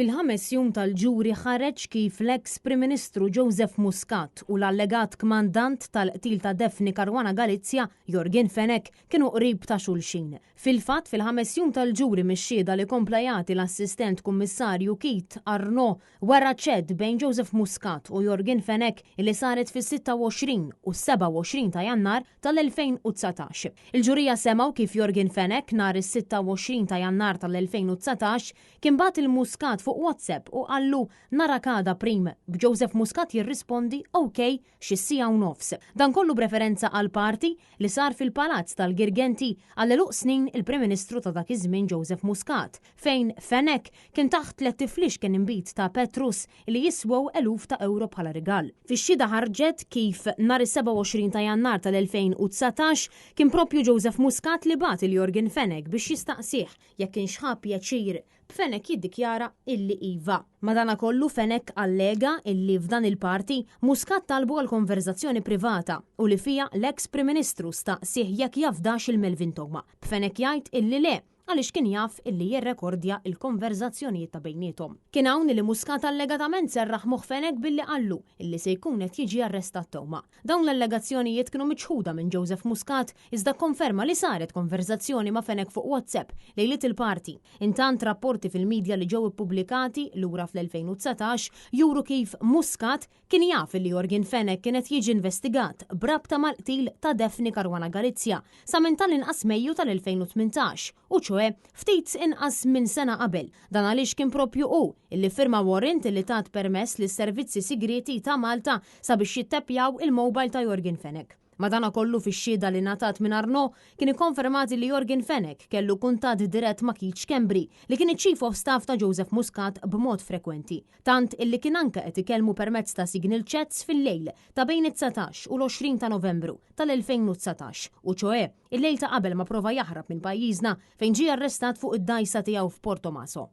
Fil-ħames jum tal-ġuri ħareġ kif l-eks Prim Ministru Joseph Muscat u l-allegat kmandant tal-qtil ta' Daphne Caruana Galizia, Yorgen Fenech, kienu qrib ta' xulxin. Fil-fatt, fil-ħames jum tal-ġuri mix-xhieda li kompla jagħti l-Assistent Kummissarju Keith Arnaud wara chat bejn Joseph Muscat u Yorgen Fenech illi saret fis-26 u 27 ta' Jannar tal-2019. Il-ġurija semgħu kif Yorgen Fenech nhar is-26 ta' Jannar tal-2019 kien bagħat lil Muscat fuq WhatsApp u qallu narak għada prim, b'Joseph Muscat jirrispondi ok xi siegħa u nofs. Dan kollu b'referenza għal party li sar fil-Palazz tal-Girgenti għall-għeluq snin il-Prim Ministru ta' dak iż-żmien Joseph Muscat, fejn Fenech kien tah tlett iflixken inbid ta' Petrus li jiswew eluf ta' ewro bħala rigal. Fix-xhieda ħarġet kif nhar is-27 ta' Jannar tal-2019 kien proprju Joseph Muscat li bagħat 'il Yorgen Fenech biex jistaqsih jekk kienx ħa pjaċir, b'Fenech jiddikjara illi iva. Madanakollu Fenech allega illi f'dan il-party, Muscat talbu għal konverżazzjoni privata u li fiha l-eks Prim Ministru staqsieh jekk jafdax 'il Melvin Theuma, b'Fenech jgħid illi le għaliex kien jaf illi jirrekordja l-konverżazzjonijiet ta' bejniethom. Kien hawn illi Muscat allegatament serraħ moħħ Fenech billi qallu illi se jkun qed jiġi arrestat Theuma. Dawn l-allegazzjonijiet kienu miċħuda minn Joseph Muscat iżda kkonferma li saret konverżazzjoni ma' Fenech fuq WhatsApp lejliet il-party. Intant rapporti fil-midja li ġew ippubblikati lura fl-2019 juru kif Muscat kien jaf li Yorgen Fenech kien qed jiġi investigat b'rabta mal-qtil ta' Daphne Caruana Galizia sa minn tal-inqas Mejju tal-2018 u ċoe ftit inqas minn sena qabel. Dan għaliex kien proprju hu illi ffirma warrant illi tat permess lis-servizzi sigrieti ta' Malta sabiex jitteppjaw il-mobile ta' Yorgen Fenech. Madanakollu fix-xhieda li ngħatat minn Arnaud kien ikkonfermat illi Yorgen Fenech kellu kuntatt dirett ma' Keith Schembri li kien iċ-Chief of Staff ta' Joseph Muscat b'mod frekwenti, tant illi kien anke qed ikellmu permezz ta' signal chats fil-lejl ta' bejn it-19 u l-20 ta' Novembru tal-2019, u ċoe il-lejl ta' qabel ma prova jaħrab minn pajjiżna fejn ġie arrestat fuq id-dgħajsa tiegħu f'Portomaso.